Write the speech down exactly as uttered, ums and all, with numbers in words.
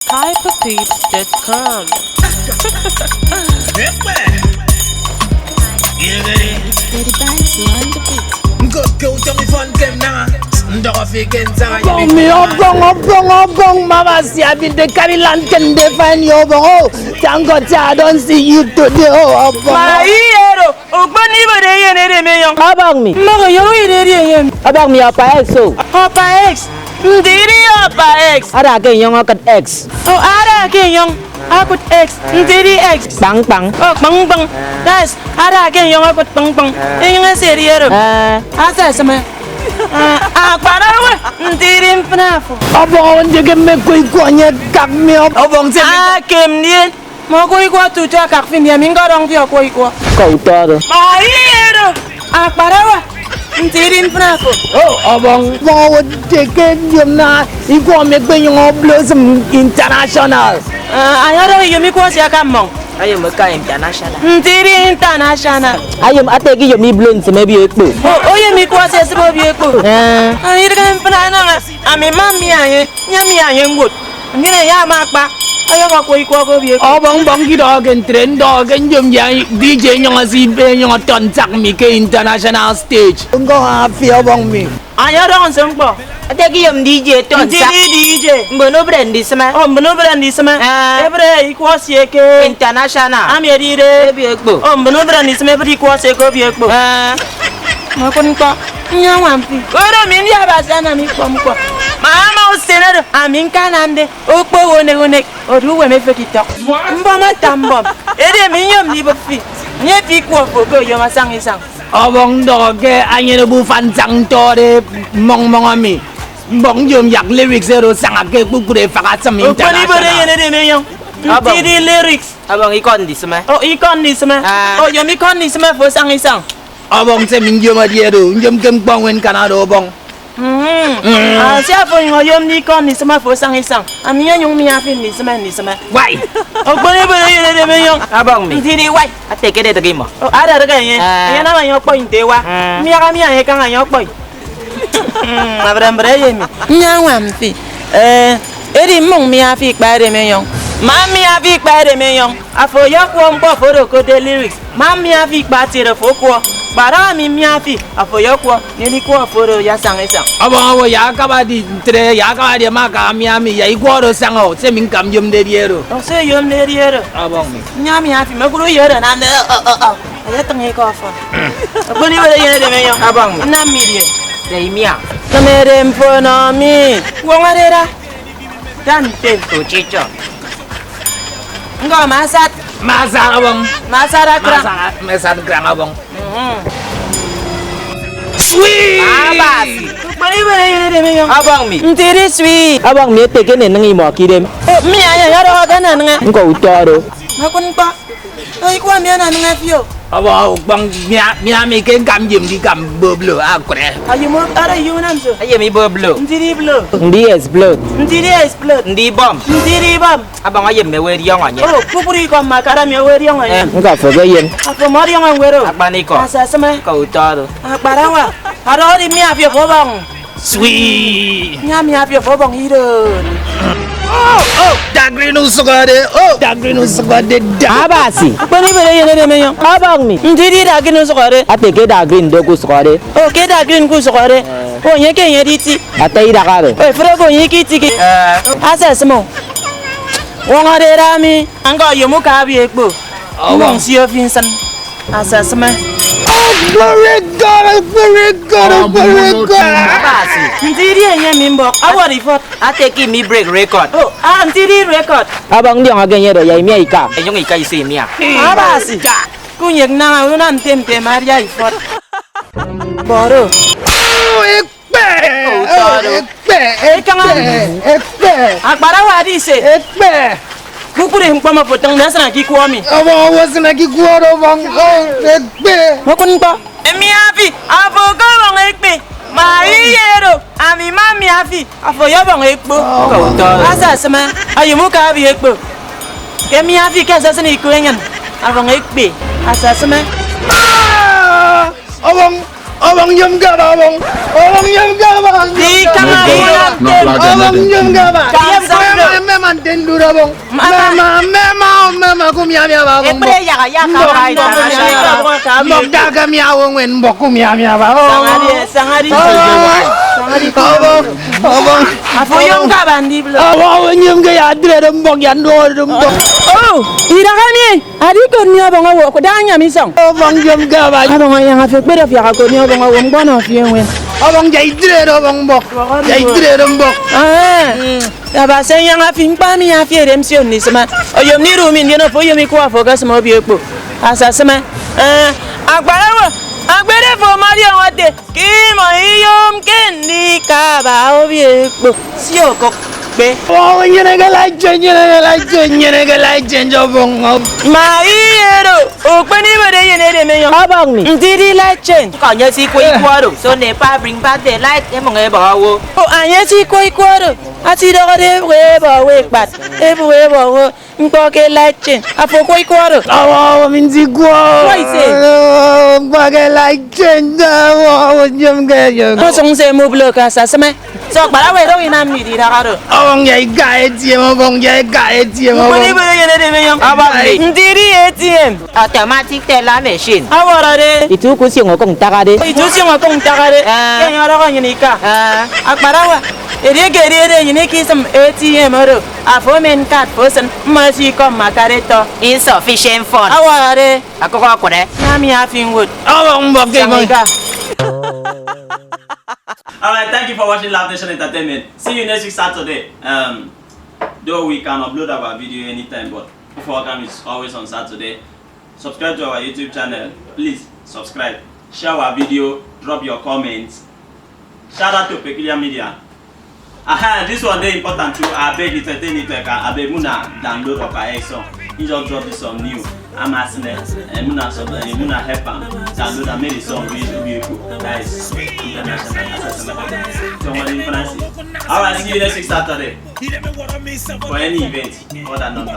Hyperpeeps dot com. It's Daddy Banks on the beat. Nkot ke utọñ ifọn ke mnaña, ndọhọ fi ke ntaña. Ọbọñ mi, ọbọñ, ọbọñ, ọbọñ, mama si abinde karilan ke nde fine yo ọbọñ. Oh, thank God say I don't see you today. Oh, ọbọñ. Ma iyero, ukpon ibere eyen edem enyọñ. Ọbọñ mi. Mmọkeyọrọ ire eri eyen. Ọbọñ mi, ọpa X o. Ọpa X. Ndidi ọpa X. Ada ke enyọñ ọkụt X. O, ada ke enyọñ ọkụt X. Ndidi X. Kpañ, kpañ. O, kpañ, kpañ. Yes, ada ke enyọñ ọkụt kpañ, kpañ. Enyọñ ese eri ero. Eh. Asa eseme. Ah, akpara we. Ndidi mfịna afo. Ọbọñ, ndidi mme kwe ikọ nye kak mi ọbọñ. Ọbọñ se mi. Akem ndien. Mọkwọ ikwọ tutu akak fi mi, emi ñkọdọñ fi ọkwọ ikwọ. Kọ utọ do. Ma iyero, akparawa, nti idi mfịna afo. Oh, ọbọñ. Ọbọñ owo te ke ndiom na ikwọ mi ekpenyụñ Blossom International. Ah, ayọrọ iyom ikwọ si aka mmọñ. Ayom aka international. Nti idi international. Ayom ate ke iyom iblo nsem ebi ekpo. Oh, oyom ikwọ si esịbe obi ekpo. Eh. Ah, idịghe mfịna anọña, ami ma mi anye, nye mi anye ñwot. Nnyịn enye ama akpa, ọyọhọ ọkwọ ikwọ ke obio ekpo. Ọbọñ mbọñ kidọhọ ke ntre ndọhọ ke nyom ya D J nyọñ esi ibe nyọñ ọtọ ntak mi ke international stage. Ngọhọ afi ọbọñ mi. Anye ọdọñ nso ñkpọ. Ete ke iyom D J tọ ntak. Nti D J. Mbon obere ndisịme. O, mbon obere ndisịme. Eh. Ebere ikwọ sie ke. International. Ami edide. Obio ekpo. O, mbon obere ndisịme ebere ikwọ sie ke obio ekpo. Eh. Mọkụt ñkpọ. Nyañwam fi. Oro mi ndi Abasi anam ikpọ ñkpọ. Ma ama usen oro ami ñkanamde. Okpo onek onek, odu uwem efek itọk. Mbọm ata mbọm, edi emi nyom ndibụp fi, nye fi ikwọ fo ke oyom asaña isañ. Ọbọñ ndọhọ ke anyenebe ufan nsañ ntọde mmọñ mmọñ emi. Mbọñ nyom yak lyrics ero saña ke kpukpru efak asịm international. Okpon ibere eyenede mi enyọñ. Ọbọñ. Nti di lyrics. Ọbọñ ikọ ndisịme. O, ikọ ndisịme. Ah. Oyom ikọ ndisịme fo saña isañ. Ọbọñ se mi nyom edi oro, nyom ke ñkpọ ñwen kanade ọbọñ. Mm. Mm. Ah, sia afo onyụñ oyom ndikọ ndisịme afo asaña isañ. Ami nyonyụñ mmia fi ndisịme ndisịme. Why? Okpon ebere eyenede mi enyọñ. Ọbọñ mi. Ndidi why? Ate ke ededịk imọ. O, adadịk enye. Ah. Enye anam enye ọkpọi nte ewa. Mm. Mmiaha mi anye kaña enye ọkpọi. Mm, abre mbre ye mi. Nyañwam fi. Eh, edi mmụñ mmia fi ikpa edem enyọñ. Ma mmia fi ikpa edem enyọñ. Afo ọyọkwọ ñkpọ fo oro okotde lyrics. Ma mmia fi ikpa atiede fo okwọ. Kpara ami mmia fi, afo ọyọkwọ, nyene ikwọ fo oro yasaña isañ. Ọbọñ owo ya akabade ntre, ya akabade ema aka mmia mi, ya ikwọ oro saña o, se mi ñkam yomde edi ero. O, se yomde edi ero. Ọbọñ mi. Mmia mmia fi, mekụt uyo oro anamde, o, o, o. Ayatịñ ikọ ọfọn. Okpon ibere eyenede mi enyọñ. Ọbọñ mi. Nnam mi die. De imia. Nam edem fo nọ mi. Wọñọde da. Da ntem. Uchichọ. Ñkọ masat. Masat ọbọñ. Masat akran. Masat, masat akran ọbọñ. Mhm. Sweet. Abasi. Ukpon ibere eyenede mi enyọñ. Ọbọñ mi. Nti di sweet. Ọbọñ mi ete ke nenịñ imọ ke idem. O, mi anya ya dọhọ ke nenịñ. Ñkọ utọ do. Mekụt ñkpọ. O, ikwọ mi ana nịñe fi o. Ọbọ ukpọñ mia, mia mi ke ñkam yem ndikam boblo akụre. Ayem o-, ara yem unam so. Ayem iboblo. Ndidi blo. Ndi explode. Ndidi explode. Ndi bomb. Ndidi bomb. Abọñ ayem mme ewe ediọñọ enye. O, kpukpru ikọ mma akara mi ewe ediọñọ enye. Eh. Ñka fo ke yem. Afo mọ ọdiọñọ ñwero. Akpanikọ. Asa sịme. Ka utọ do. Akparawa. Ada odi mi afio fo bọñ. Sweet. Nya mi afio fo bọñ iron. Oh, oh, dark green usụkọde. Oh, dark green usụkọde. Abasi. Ukpon ibere eyenede mi enyọñ. Ọbọñ mi. Ndidi dark green usụkọde. Ate ke dark green do kusụkọde. O, ke dark green kusụkọde. O, enye ke enye editi. Ate idak oro. O, efere ko enye ke itiki. Eh. Asa esịm o. Wọñọde da mi. Ñka oyom uka abi ekpo. Ọbọñ. Mbọñ sio fi nsịn. Asasịme. Very good, very good, very good. Abasi. Nti idi enye mi mbọk? Awọrọ ifọt. Ate ke imi break record. Oh, ah, nti idi record? Ọbọñ ndiọñọ ke enye do ya imia ika. Enyụñ ika iso imia. Abasi. Kunyek naña unam ntem ntem adia ifọt. Bọrọ. Oh, ekpe. Oh, utọrọ. Ekpe, ekpe, ekpe. Akparawa adi ise. Ekpe. Kpukpru ñkpọ mofo tịñde asana ke ikwọ mi. Ọbọñ owo asana ke ikwọ oro ọbọñ. Oh, ekpe. Mokụt ñkpọ. Emi afi, afo ke ọbọñ ekpe. Ma iye ero, ami ma mi afi, afo ye ọbọñ ekpo. Asa asịme, ayom uka abi ekpo. Ke mi afi ke asasịn iko enyịn, ọbọñ ekpe. Asa asịme. Ah! Ọbọñ, ọbọñ yom gaba, ọbọñ. Ọbọñ yom gaba. Di kama. Ọbọñ yom gaba. Mme, mme, Ma nte ndudọbọñ. Mmema, mmema, mmema, kumi ami aba ọbọñ. Ekpere mbọk. Yaga, yaga, mbọk, mbọk, mbọk, mbọk, da ke mi awo nwen mbọk, kumi ami aba ọbọñ. Sañadi, sañadi. Ọbọñ, ọbọñ, ọbọñ. Afo yom ke aba ndi blo. Ọbọñ, ọbọñ, nyem ke ya dread mbọk, ya ndọrọ mbọk. Oh, iraga mi. Adi ikot mi ọbọñ owo, kuda anyam isọñ. Ọbọñ yom ke aba. Ọbọñ ayaña fi ekpere fi aga kot mi ọbọñ owo, mkpọnọ fi enwen. Ọbọñ ya idread ọbọñ mbọk. Ya idread mbọk. Ah. Abasi enyaña fi ñkpa mi afi edem sio ndisịme. Oyom ndidu mi ndien ofo oyom ikọ afo ke sịme obio ekpo. Asa sịme. Eh, akparawa, akpere fo ọmọdiọñọ ete, ke imọ iyom ke ndikaba obio ekpo. Sio kụk kpe. Oh, nyeneke light change, nyeneke light change, nyeneke light change ọbọñ. Ma iye do, okpen iwere eyen edem enyọñ. Ọbọñ mi. Ndidi light change. Kanye si kwe ikwo do. So NEPA bring back the light, emong ebe owo. Oh, anye si kwe ikwo do. Ati dọgọde ebe ebe owo ekpat, ebe ebe owo nkpọ ke light chain. Afo kwo ikwo do. Awo, awo, mi nti kwo. Kwo ise. Awo, nkpọ ke light chain, awo, awo, nyem ke nyem. Kosong se mo block asa seme. So, kpara we do inam mi di dagado. Ọbọñ ya ika A T M, ọbọñ ya ika A T M, ọbọñ. Kpere bere yene de me yom. Abang ni. Ndiri A T M. Automatic teller machine. Awara de. Itu kusi ngokong tagade. Itu si ngokong tagade. Ah. Ke nyara ko nyini ka. Ah. Akpara wa. Edi ke edi edi nyini kisem A T M oro. Afo men card fo sen. Mma si kom makare to. Insufficient fund. Awara de. Akụkọ ọkwụrụ. Nami afin wood. Ọbọñ mbọk ke Sangika. All right, thank you for watching Laugh Nation Entertainment. See you next week Saturday. Um, though we can upload our video anytime, but our program is always on Saturday. Subscribe to our YouTube channel. Please subscribe. Share our video. Drop your comments. Shout out to Peculiar Media. Aha, this one dey important too. Abeg, entertain it, like, abeg, muna download Okaye song. He just drop this song new. I'm asking, eh, muna sub, eh, muna help am download am, make the song reach Obiekpo. That is international. Asasana. So, what do you fancy? All right, see you next week Saturday for any event. Call that number.